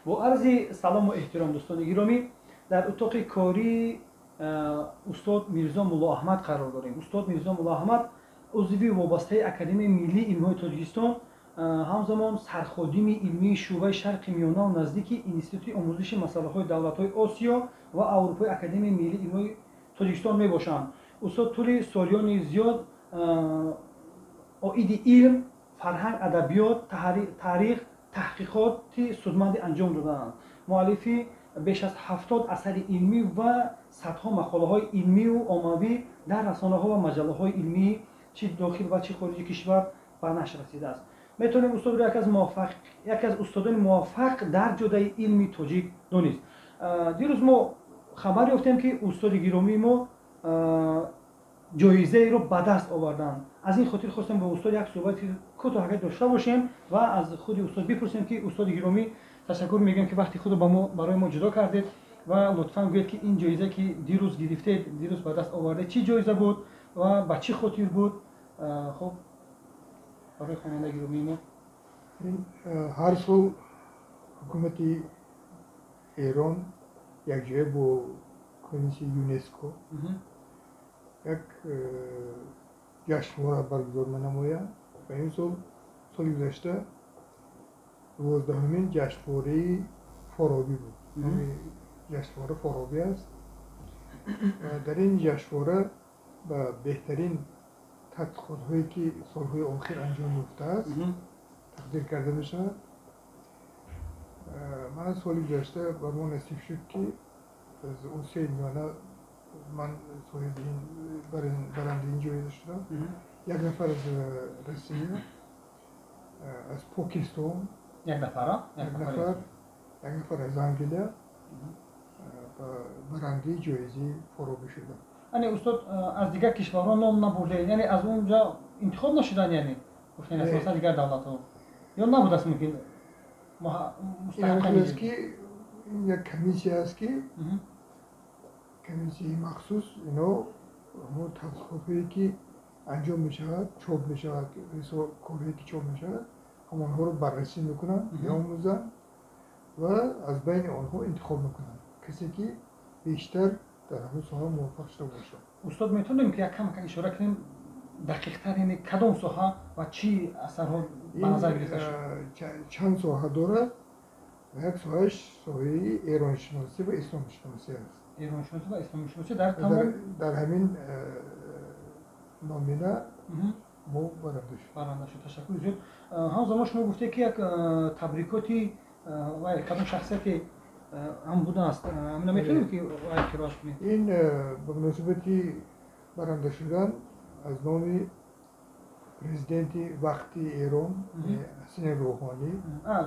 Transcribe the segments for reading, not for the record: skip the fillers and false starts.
Бо арзи салому эҳтиром, дӯстони гиромӣ, дар утоқи кории устод Мирзо Муллоаҳмад қарор дорем. Устод Мирзо Муллоаҳмад узви вобастаи Академияи миллии илмҳои Тоҷикистон, ҳамзамон сарходими илмии шӯъбаи Шарқи Миёнаву наздики Институти омӯзиши масъалаҳои давлатҳои Осиё ва Аврупои Академияи миллии илмҳои Тоҷикистон мебошанд. Устод тӯли солиёни зиёд оиди илм, фарҳанг, адабиёт, таърих таҳқиқоти судманде анҷом додаанд. Муаллифи беш аз 70 асари илмӣ ва садҳо мақолаҳои илмию оммавӣ дар расонаҳо ва маҷаллаҳои илмии чи дохил ва чи хориҷи кишвар ба нашр расидааст. Метавонем устодро яке аз устодони муваффақ дар ҷодаи илми тоҷик донист. Дирӯз мо хабар ёфтем, ки устоди гиромии мо ҷоизаеро ба даст оварданд. Аз ин хотир хостем бо устод як суҳбати кӯтоҳ дошта бошем ва аз худи устод бипурсем, ки устоди гиромӣ, ташаккур мегӯем, ки вақти худро барои мо ҷудо кардед, ва лутфан гӯед, ки ин ҷоиза, ки дирӯз гирифтед, дирӯз ба даст овардед, чӣ ҷоиза буд ва ба чӣ хотир буд? Хуб, барои хонандаи гиромии мо. Ҳар сол ҳукумати Эрон якҷоя бо комиссияи ЮНЕСКО як ҷашнвора баргузор менамояд ва ин сол, соли гузашта, 12-ҳумин ҷашнвораи Форобӣ буд. Номи ҷашнвора Форобӣ аст. Дар ин ҷашнвора ба беҳтарин тадқиқотҳое, ки солҳои охир анҷом ёфтааст, тақдир карда мешавад. Ман соли гузашта ба мо насиб шуд, ки аз Осиёи Миёна ман соҳиби барандаи ин ҷоиза шудам, як нафар аз Россия, аз Покистон. Як нафар? Як нафар, як нафар аз Англия барандаи ҷоизаи Форобӣ шудам. Яъне, устод, аз дигар кишварҳо ном набурдед, яъне аз он ҷо интихоб нашуданд, яъне гуфтем, асосан дигар давлатҳо ё набудааст мумкин? Аст, ки ин як комиссия аст, ки комиссияи махсус, ино ҳамон тадқиқотҳое, ки анҷом мешавад, чоп мешавад, корҳое, ки чоп мешавад, ҳамонҳоро баррасӣ мекунанд, меомӯзанд ва аз байни онҳо интихоб мекунанд касе, ки бештар дар ҳамин соҳа муваффақ шуда бошад. Устод, метавонем, ки як кам ишора кунем дақиқтар, яъне кадом соҳа ва чӣ асарҳо ба назар гирифта шуд? Чанд соҳа дорад. Як соҳааш соҳаи эроншиносӣ ва исломшиносӣ аст. Эроншиносӣ ва исломшиносӣ дар тамом. Дар ҳамин номина мо баранда шуд. Баранда шуд. Ташаккур зиёд. Ҳамзамон шумо гуфтед, ки як табрикоти кадом шахсияте ҳам будааст. Наметавонем, ки қироат кунем? Ин ба муносибати баранда шудан аз номи президенти вақти Эрон Ҳасани Рӯҳонӣ.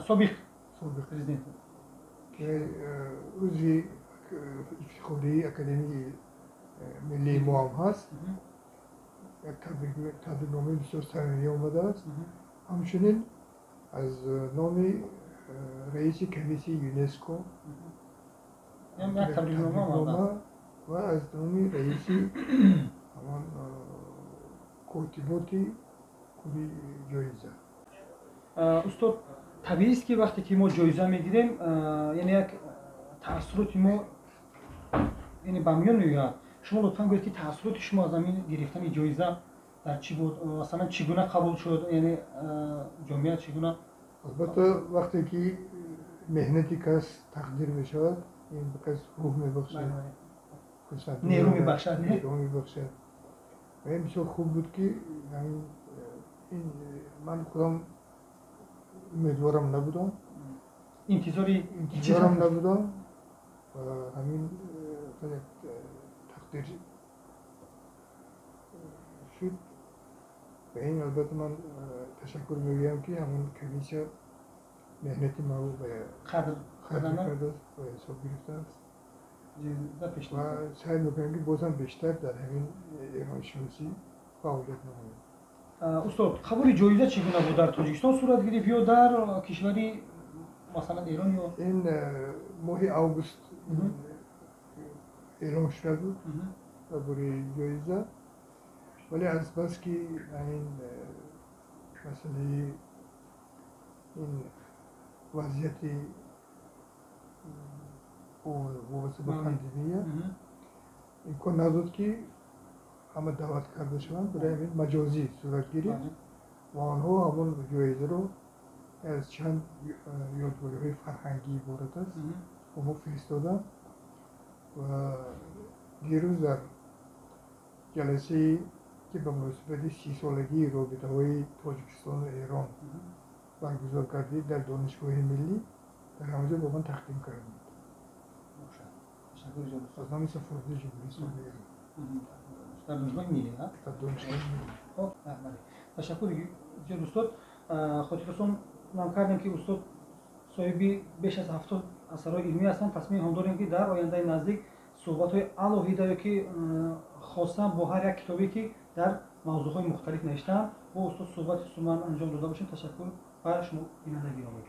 Собиқ. Собиқ. Президент. Ки узви ифтихории Академияи миллии мо ҳам ҳаст, як табрикномаи бисёр самимӣ омадааст. Ҳамчунин аз номи раиси комиссияи ЮНЕСКО табрикнома ва аз номи раиси ҳамон котиботи худи ҷоиза. Устод, табиист, ки вақте ки мо ҷоиза мегирем, яъне як таассуроти мо, яъне ба миён меояд. Шумо лутфан гӯед, ки таассуроти шумо аз ҳамин гирифтани ҷоиза дар чӣ буд, масалан, чӣ гуна қабул шуд, яъне ҷомеа чӣ гуна? Албатта, вақте ки меҳнати кас тақдир мешавад, ин ба кас рӯҳ мебахшад. Нерӯ мебахшад. Нерӯ мебахшад. Ва ин бисёр хуб буд, ки ин ман худам умедворам набудам. Интизори. Интизорам набудам ва ҳамин тақдир шуд. Ва ин, албатта, ман ташаккур мегӯям, ки ҳамон комиссия меҳнати маро қадр кардааст ва ҳисоб гирифтааст ва саъй мекунем, ки бозам бештар дар ҳамин эроншиносӣ фаъолият намоем. Устод, қабули ҷоиза чӣ гуна буд? Дар Тоҷикистон сурат гирифт ё дар кишвари, масалан, Эрон ё? Ин моҳи август эълон шуда буд дар бораи ҷоиза, вале азбаски ин масъалаи ин вазъияти Вобаста ба пандемия имкон надод, ки ҳама даъват карда шаванд. Барои ҳамин маҷозӣ сурат гирифт ва онҳо ҳамон ҷоизаро, аз чанд ёдгориҳои фарҳангӣ иборат аст, ба мо фиристоданд ва дирӯз дар ҷаласае, ки ба муносибати 30-солагии робитаҳои Тоҷикистону Эрон баргузор гардид дар Донишгоҳи миллӣ, дар ҳамонҷо ба ман тақдим карданд аз номи Сафорати Ҷумҳурии Исломии Эрон. Дар Донишгоҳи миллӣ? Дар Донишгоҳи миллӣ. Хоб, ташаккур зиёд, устод. Хотиррасон нам кардем, ки устод соҳиби беш аз 70 асарҳои илмӣ ҳастанд. Тасмим ҳам дорем, ки дар ояндаи наздик суҳбатҳои алоҳида ё ки хоса бо ҳар як китобе, ки дар мавзӯъҳои мухталиф навиштаанд, бо устод суҳбати суман анҷом дода бошем. Ташаккур ба шумо, бинандаи гиромӣ.